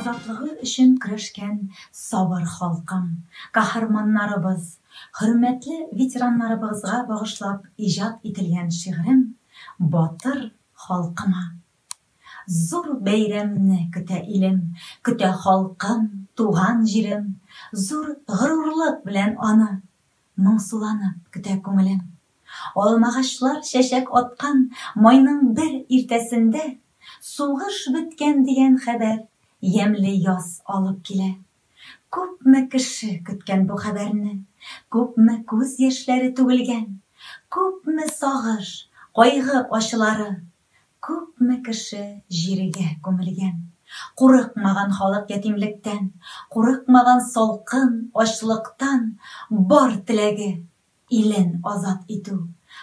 азатлыгы өчен көрәшкән сабыр халкым, каһарманнарыбыз, хөрмәтле ветераннарыбызга багышлап иҗат ителгән шигырем Батыр халкыма. Зур бәйрәмне көтә илем, көтә халкым, туган җирем, Зур горурлык белән аны моңсуланып көтә күңелем. Алмагачлар чәчәк аткан майның бер иртәсендә сугыш беткән дигән хәбәр ямьле яз алып килә. Күпме кеше көткән бу хәбәрне, күпме күз яшьләре түгелгән, күпме сагыш, кайгы ачылары, күпме кеше җиргә күмелгән. Курыкмаган халык ятимлектән, курыкмаган салкын, ачлыктан, бар теләге илен азат итү,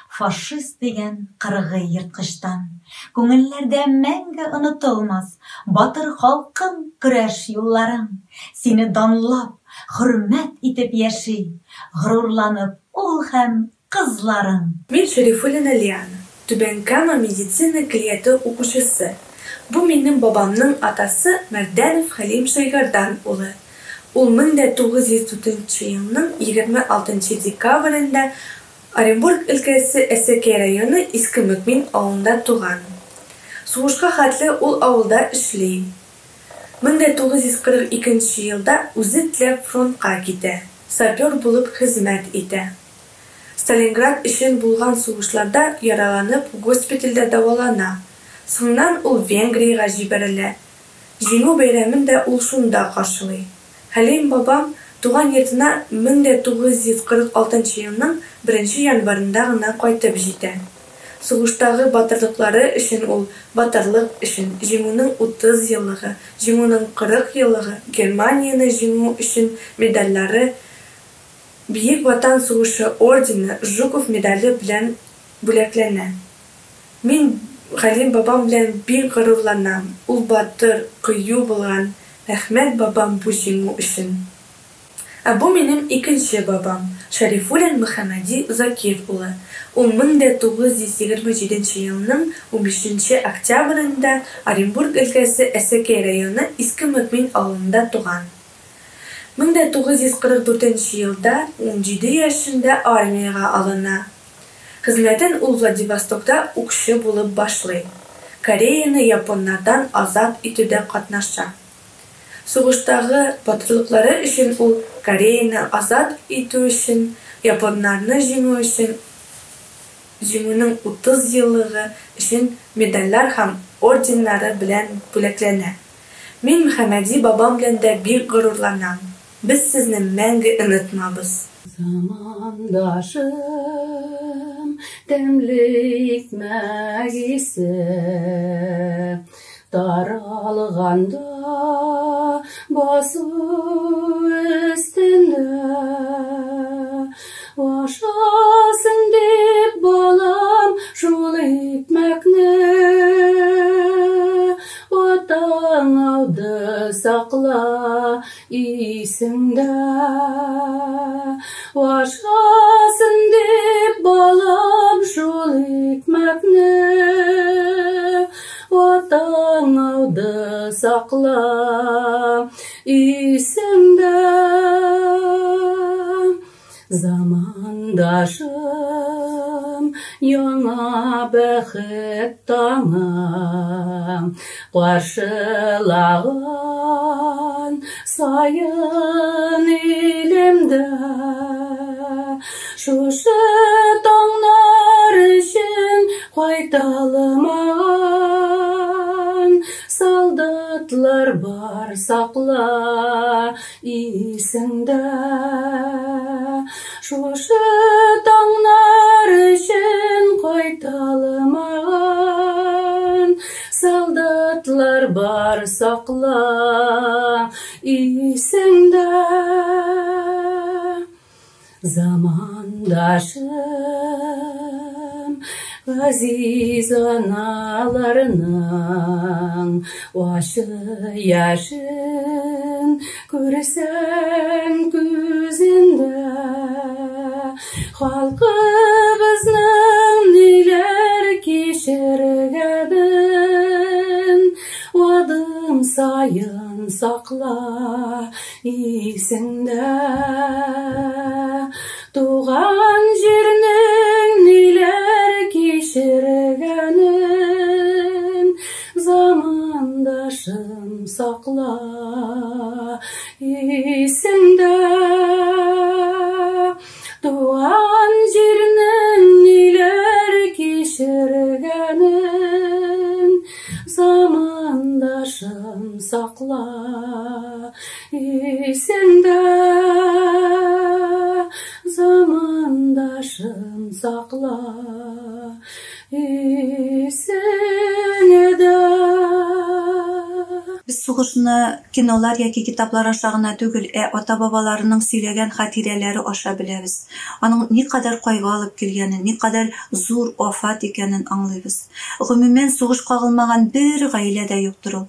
фашист дигән кыргый ерткычтан. Күңелләрдә мәңге онытылмас батыр халкым көрәш юлларың. Сине данлап, хөрмәт итеп яши, горурланып ул һәм кызларың. Мин Шәрифуллина Лиана, Түбән Кама медицина көллияте укучысы. Бу минем бабамның атасы Мәрдәнов Хәлим Шәйгәрдан улы. Ул 1904 елның 26 декабрендә Оренбург өлкәсе Әсәкәй районы Иске Мөкмин авылында туган. Сугышка хәтле ул авылда эшли. 1942 елда үзе теләп фронтка китә, сапер булып хезмәт итә. Сталинград өчен булган сугышларда яраланып госпитальдә дәвалана. Соңыннан ул Венгриягә җибәрелә. Җиңү бәйрәмен дә ул шунда каршылый. Хәлим бабам туган йортына 1946 елның беренче январенда гына кайтып җитә. Сугыштагы батырлыклары өчен ул Батырлык өчен, Җиңүнең 30 еллыгы, Җиңүнең 40 еллыгы, Германияне җиңү өчен медальләре, Бөек Ватан сугышы ордены, Жуков медале белән бүләкләнә. Мин Галим бабам белән бик горурланам, ул батыр, кыю булган, рәхмәт бабам бу җиңү өчен. Ә бу минем икенче бабам, Шәрифуллин Мөхәммәди Закир улы. Ул 1927 нче елның унбишенче октябрендә Оренбург өлкәсе Әсәкәй районы Иске Мөкмин авылында туган. 1944 нче елда 17 яшендә армиягә алына. Хезмәтен ул Владивостокта укчы булып башлый, Кореяне японнардан азат итүдә катнаша. Сугыштагы батырлыклары өчен ул Кореяне азат итү өчен, японнарны җиңү өчен, Җиңүнең 30 еллыгы өчен медальләр һәм орденнары белән бүләкләнә. Мин Мөхәммәди бабам белән дә бик горурланам. Без сезне мәңге онытмабыз. Замандашым, тәмле икмәк исе таралганда басу өстендә. Ашасын дип балам шул икмәкне, Атаң алды сакла исеңдә. Ашасын дип балам шул икмәкне, Атаң алды сакла исеңдә. Замандашым, яңа бәхет таңы каршылаган саен илемдә. Шушы таңнар өчен кайталмаган солдатлар бар, сакла исеңдә. Шушы таңнар өчен кайталмаган солдатлар бар, сакла исеңдә. Замандашым, газиз аналарның ачы яшен күрсәң күзендә. Халкыбызның ниләр кичергәнен адым саен сакла исеңдә. Туган җирнең ниләр кичергәнен замандашым сакла исеңдә. Туган җирнең ниләр кичергәнен замандашым сакла исеңдә. Замандашым сакла исеңдә. Без сугышны кинолар яки китаплар аша гына түгел, ә ата-бабаларының сөйләгән хатирәләре аша беләбез. Аның никадәр кайгы алып килгәнен, никадәр зур афәт икәнен аңлыйбыз. Гомумән, сугыш кагылмаган бер гаилә дә юктыр ул.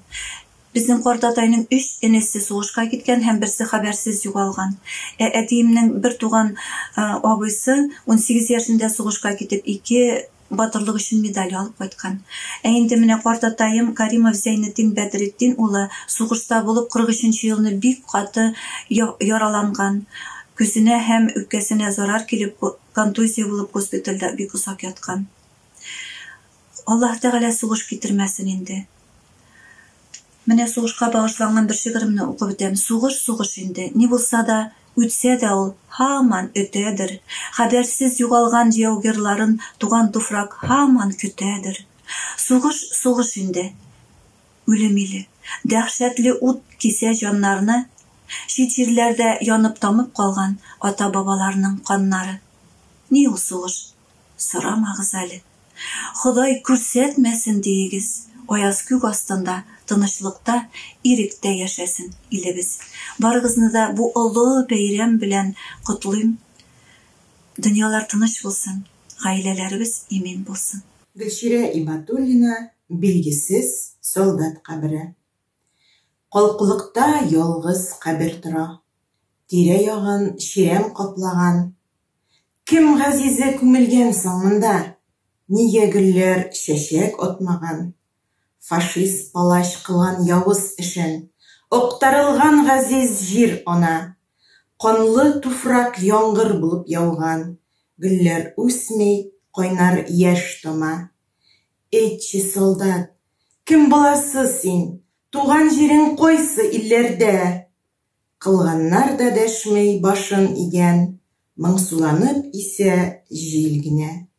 Безнең картатайның өч энесе сугышка киткән һәм берсе хәбәрсез югалган. Ә әтиемнең бер туган абыйсы 18 яшендә сугышка китеп, ике батырлык өчен медаль алып кайткан. Ә инде менә картатаем Каримов Зәйнетдин Бәдретдин улы сугышта булып 43 елны бик каты яраланган. Күзенә һәм үпкәсенә зарар килеп, контузия булып госпитальдә бик озак яткан. Аллаһ Тәгалә сугыш китермәсен инде. Менә сугышка багышланган бер шигыремне укып үтәм. Сугыш, сугыш инде. Ни булса да, үтсә дә ул һаман өтәдер. Хәбәрсез югалган яугирларын туган туфрак һаман көтәдер. Сугыш, сугыш инде. Үлем иле. Дәһшәтле ут кисә җаннарны. Чит җирләрдә янып тамып калган ата-бабаларның каннары. Ни ул сугыш? Сорамагыз әле. Ходай күрсәтмәсен диегез. Аяз күк астында, тынычлыкта, иректә яшәсен илебез. Барыгызны да бу олы бәйрәм белән котлыйм. Дөньялар тыныч булсын, гаиләләребез имин булсын. Гөлчирә Ибатуллина Билгесез солдат кабере. Калкулыкта ялгыз кабер тора. Тирә-ягын чирәм каплаган. Кем газизе күмелгән соң монда? Нигә гөлләр чәчәк атмаган? Фашист палач кылган явыз эшен, актарылган газиз җир ана. Канлы туфрак яңгыр булып яуган, гөлләр үсми, кайнар яшь тама. Әйтче, солдат, кем баласы син? Туган җирең кайсы илләрдә? Кылганнар да дәшмей башын игән, моңсуланып исә җил генә.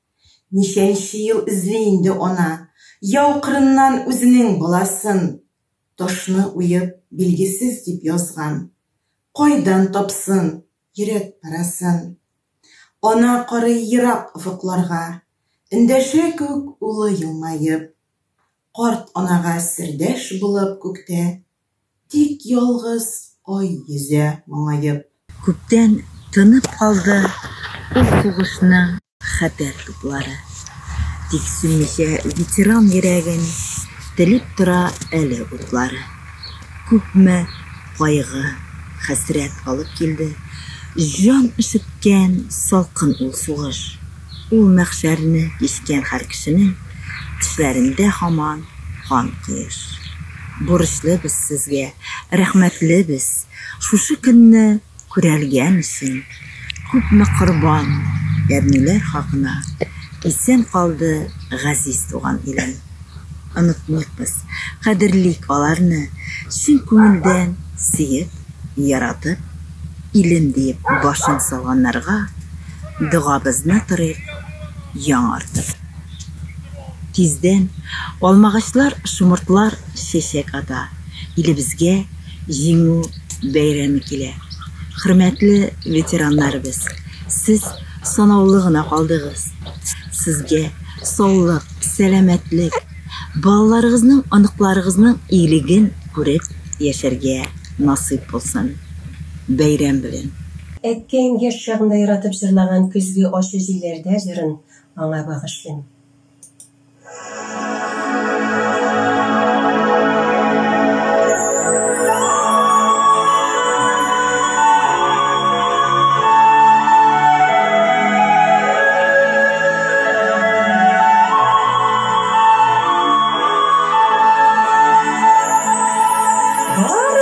Ничәнче ел эзли инде ана, яу кырыннан үзенең баласын, ташны уеп билгесез дип язган. Кайдан тапсын йөрәк парасын? Ана карый ерак офыкларга, эндәшә күк улы елмаеп. Карт анага сердәш булып күктә, тик ялгыз ай йөзә моңаеп. Күптән тынып калды ул сугышның хәтәр туплары. Тик сүнмичә ветеран йөрәген телеп тора әле утлары. Күпме кайгы, хәсрәт алып килде, җан өшеткән салкын ул сугыш. Ул мәхшәрне кичкән һәр кешенең тешләрендә һаман кан коеш. Бурычлы без сезгә, рәхмәтле без, шушы көнне күрәлгән өчен. Күпме корбан, әрнүләр хакына исән калды газиз туган илем. Онытмыйк без, кадерлик аларны, чын күңелдән сөеп, яратып, илем диеп башын салганнарга догабызны торыйк яңартып. Тиздән алмагачлар, шомыртлар чәчәк ата. Илебезгә җиңү бәйрәме килә. Хөрмәтле ветераннарыбыз, сез санаулы гына калдыгыз. Сезгә саулык, сәламәтлек, балаларыгызның, оныкларыгызның игелеген күреп яшәргә насыйп булсын. Бәйрәм белән. Әткәем яшь чагында яратып җырлаган Көзге ачы җилләрдә җырын аңа багышлыйм. Бар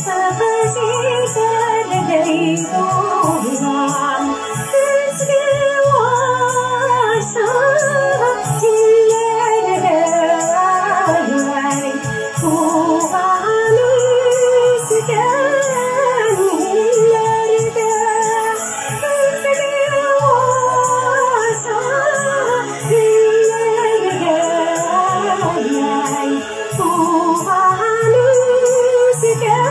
Кайтып җитәрдәй булам. Көзге аша җилләрдә, туган үскән илләрдә. Көзге аша җилләрдә, туган үскән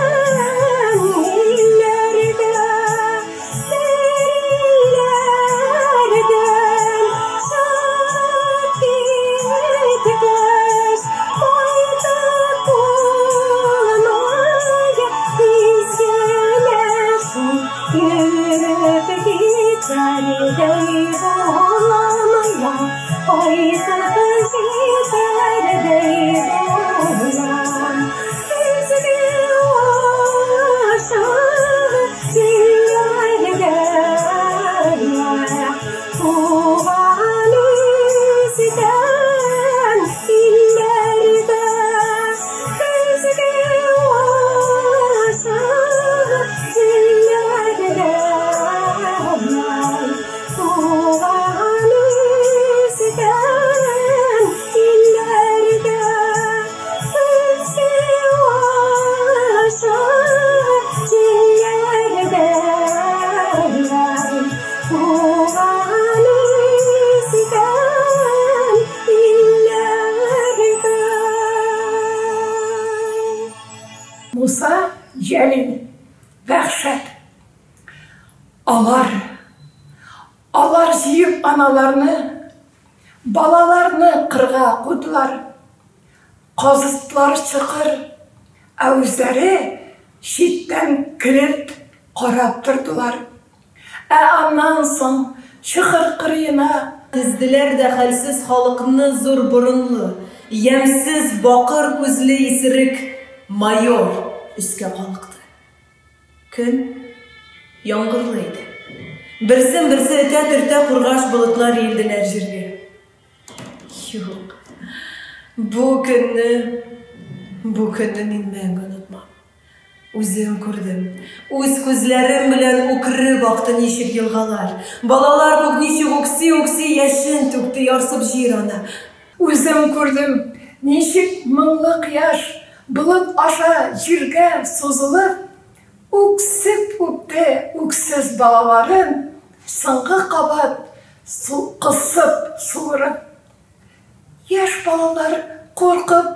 илләрдә. Илләрдән чыгып киткәч, кайтып булмый тиз генә шул. Йөреп китәрдәй булам ла, кайтып җитәрдәй булам. Көзге аша җилләрдә, туган үскән илләрдә. Көзге аша җилләрдә, туган үскән илләрдә. Көзге аша җилләрдә, туган үскән илләрдә. Муса Җәлил, вәхшәт. Алар, алар җыеп аналарны, балаларны кырга кудылар. Казыттылар чокыр, ә үзләре читтән көлеп карап тордылар. Ә аннан соң чокыр кырыена Тезделәр дә хәлсез халыкны зур борынлы, ямьсез бакыр күзле исерек майор өскә калыкты. Көн яңгырлы иде. Берсен-берсе этә-төртә кургаш болытлар иелделәр җиргә. Юк, бу көнне, бу көнне мин мәңге онытмам. Үзем күрдем, үз күзләрем белән үкереп акты ничек елгалар. Балалар күк ничек үкси-үкси яшен түкте ярсып җир ана. Үзем күрдем, ничек моңлы кояш болыт аша җиргә сузылып, үксеп үпте үксез балаларын, соңгы кабат кысып, суырып. Яшь балалар куркып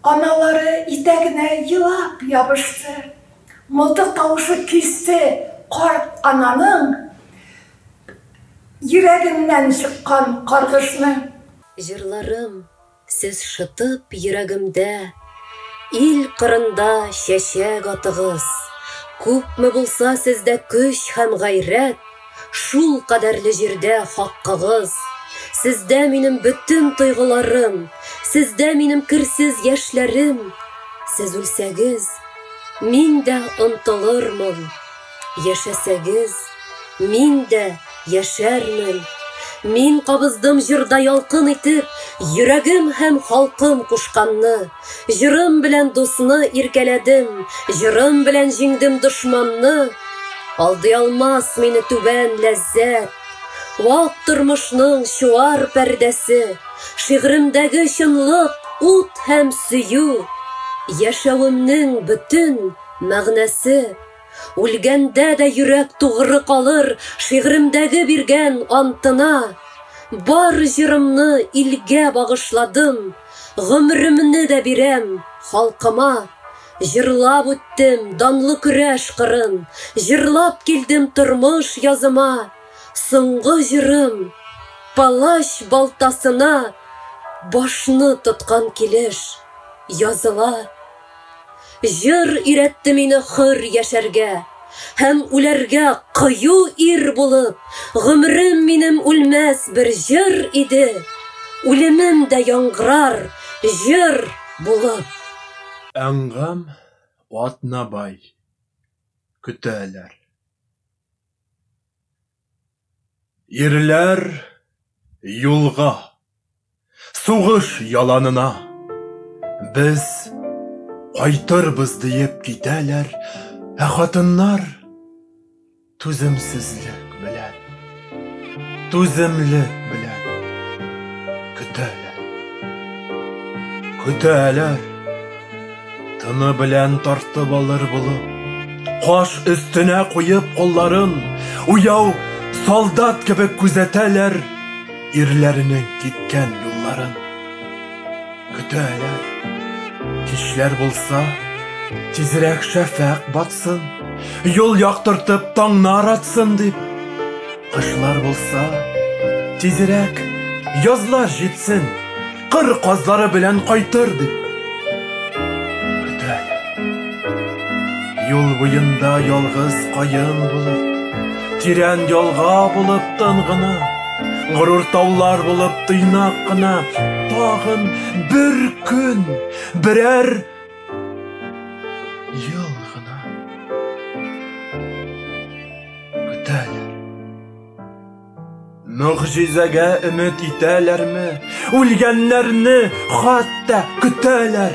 аналары итәгенә елап ябышты. Мылтык тавышы кисте карт ананың йөрәгеннән чыккан каргышны. Җырларым, сез шытып йөрәгемдә, Ил кырында чәчәк атыгыз. Күпме булса сездә көч һәм гайрәт, Шул кадәрле җирдә хаккыгыз. Сездә минем бөтен тойгыларым, Сездә минем керсез яшьләрем. Сез үлсәгез, мин дә онтылырмын. Яшәсәгез, мин дә яшәрмен. Мин кабыздым җырда ялкын итеп, Йөрәгем һәм халкым кушканны. Җырым белән дусны иркәләдем, Җырым белән җиңдем дошманны. Алдый алмас мине түбән ләззәт, Вак тормышның чуар пәрдәсе, Шигъремдәге чынлык, ут һәм сөю, Яшәвемнең бөтен мәгънәсе. Үлгәндә дә йөрәк тугры калыр Шигъремдәге биргән антына. Бар җырымны илгә багышладым, Гомеремне дә бирәм халкыма. Җырлап үттем данлы көрәш кырын, Җырлап килдем тормыш языма. Соңгы җырым, палач балтасына Башны тоткан килеш языла. Җыр өйрәтте мине хөр яшәргә Һәм үләргә кыю ир булып. Гомерем минем үлмәс бер җыр иде, Үлемем дә яңгырар җыр булып. Әнгам Атнабай. Көтәләр. Ирләр юлга. Сугыш яланына. Без Кайтырбыз диеп китәләр, ә хатыннар түземсезлек белән, түземлек белән көтәләр. Көтәләр. Тыны белән тартып алыр булып, каш өстенә куеп кулларын, уяу солдат кебек күзәтәләр ирләренең киткән юлларын. Көтәләр. Кичләр булса, тизрәк шәфәкъ батсын, юл яктыртып таңнар атсын дип. Кышлар булса, тизрәк язлар җитсен, кыр казлары белән кайтыр дип. Көтәләр. Юл буенда ялгыз каен булып, тирән ялга булып тын гына, горур таулар булып тыйнак кына, тагын бер көн, берәр ел гына көтәләр. Могҗизәгә өмет итәләрме? Үлгәннәрне хәтта көтәләр.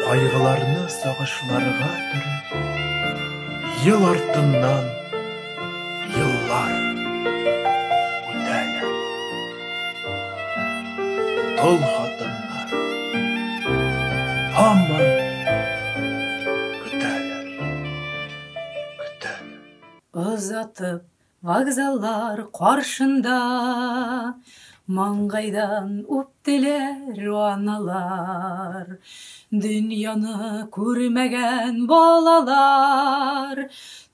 Кайгыларны сагышларга төреп, ел артыннан еллар үтәләр. Тол хатыннар һаман көтәләр, көтәләр. Озатып вокзаллар каршында Маңгайдан үптеләр аналар. Дөньяны күрмәгән балалар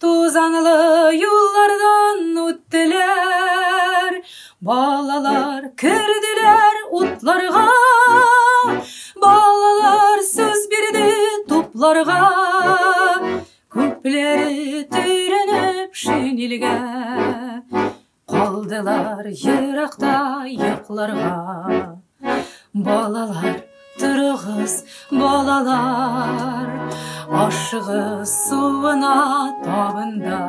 Тузанлы юллардан үттеләр. Балалар керделәр утларга, Балалар сүз бирде тупларга. Күпләре төренеп шинельгә Калдылар еракта йокларга. Балалар, торыгыз, балалар, Ашыгыз суына табында.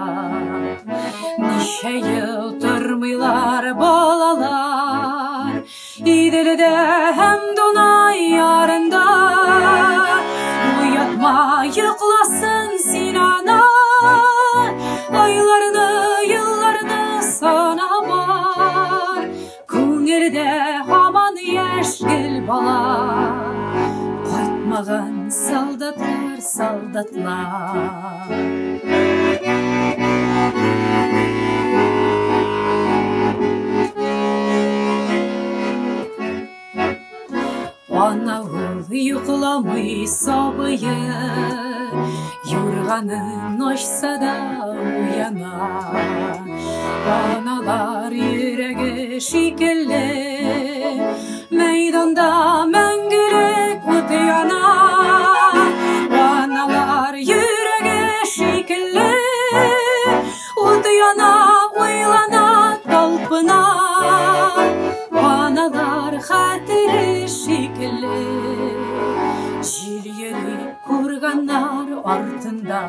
Ничә ел тормыйлар балалар Иделдә һәм Дунай ярында. Уятма, йокласын син, ана, Айларны, елларны санама. Күңелдә һаман яшь гел бала. Кайтмаган солдатлар, солдатлар. Ана ул йокламый сабые, Юрганын ачса да уяна. Аналар йөрәге шикелле, Мәйданда мәңгелек ут яна. Аналар йөрәге шикелле, Ут яна, уйлана, талпына. Аналар хәтере шикелле, Җил йөри курганнар артында.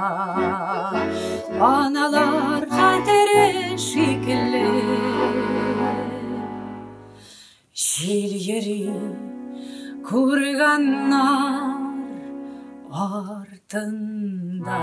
Аналар хәтере шикелле, Җил йөри курганнар артында.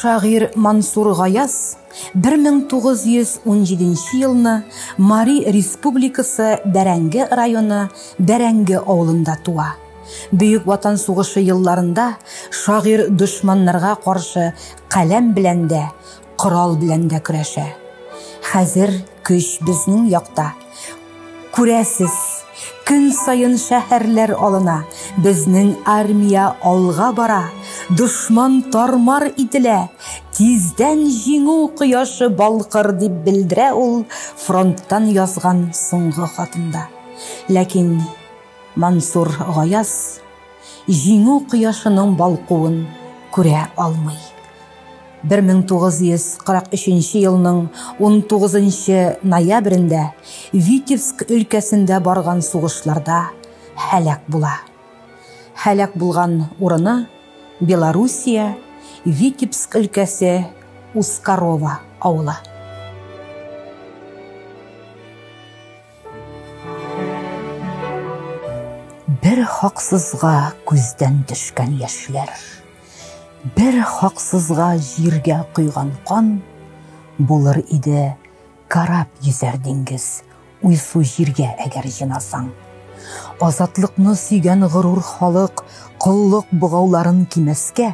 Шагыйрь Мансур Гаяз 1917 елны Мари Республикасы Бәрәңге районы Бәрәңге авылында туа. Бөек Ватан сугышы елларында шагыйрь дошманнарга каршы каләм белән дә, корал белән дә көрәшә. Хәзер көч безнең якта. Күрәсез, көн саен шәһәрләр алына, безнең армия алга бара, дошман тармар ителә, тиздән җиңү кояшы балкыр, дип белдерә ул фронттан язган соңгы хатында. Ләкин Мансур Гаяз җиңү кояшының балкуын күрә алмый. 1943 елның 19 ноябрендә Витебск өлкәсендә барган сугышларда һәлак була. Һәлак булган урыны Белоруссия, Витебск өлкәсе, Ускарова авылы. Бер хаксызга күздән төшкән яшьләр, бер хаксызга җиргә койган кан булыр иде Карап йөзәр диңгез, уйсу җиргә әгәр җынасаң. Азатлыкны сөйгән горур халык коллык богауларын кимәскә,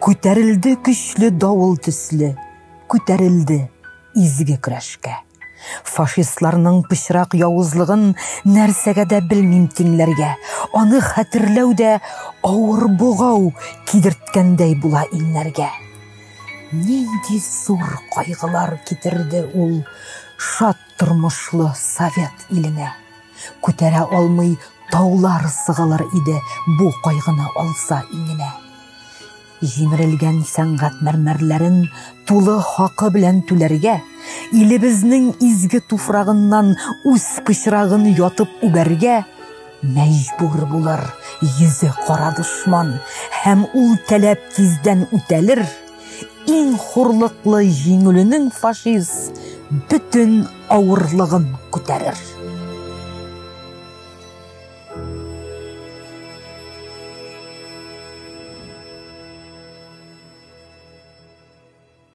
күтәрелде көчле давыл төсле, күтәрелде изге көрәшкә. Фашистларның пычрак явызлыгын нәрсәгә дә белмим тиңләргә. Аны хәтерләү дә авыр богау кидерткәндәй була иңнәргә. Нинди зур кайгылар китерде ул шат тормышлы совет иленә. Күтәрә алмый таулар сыгылыр иде бу кайгыны алса иңенә. Җимерелгән сәнгать мәрмәрләрен тулы хакы белән түләргә, илебезнең изге туфрагыннан үз пычрагын ятып үбәргә мәҗбүр булыр йөзе кара дошман, һәм ул таләп тиздән үтәлер. Иң хурлыклы җиңүленең фашист бөтен авырлыгын күтәрер.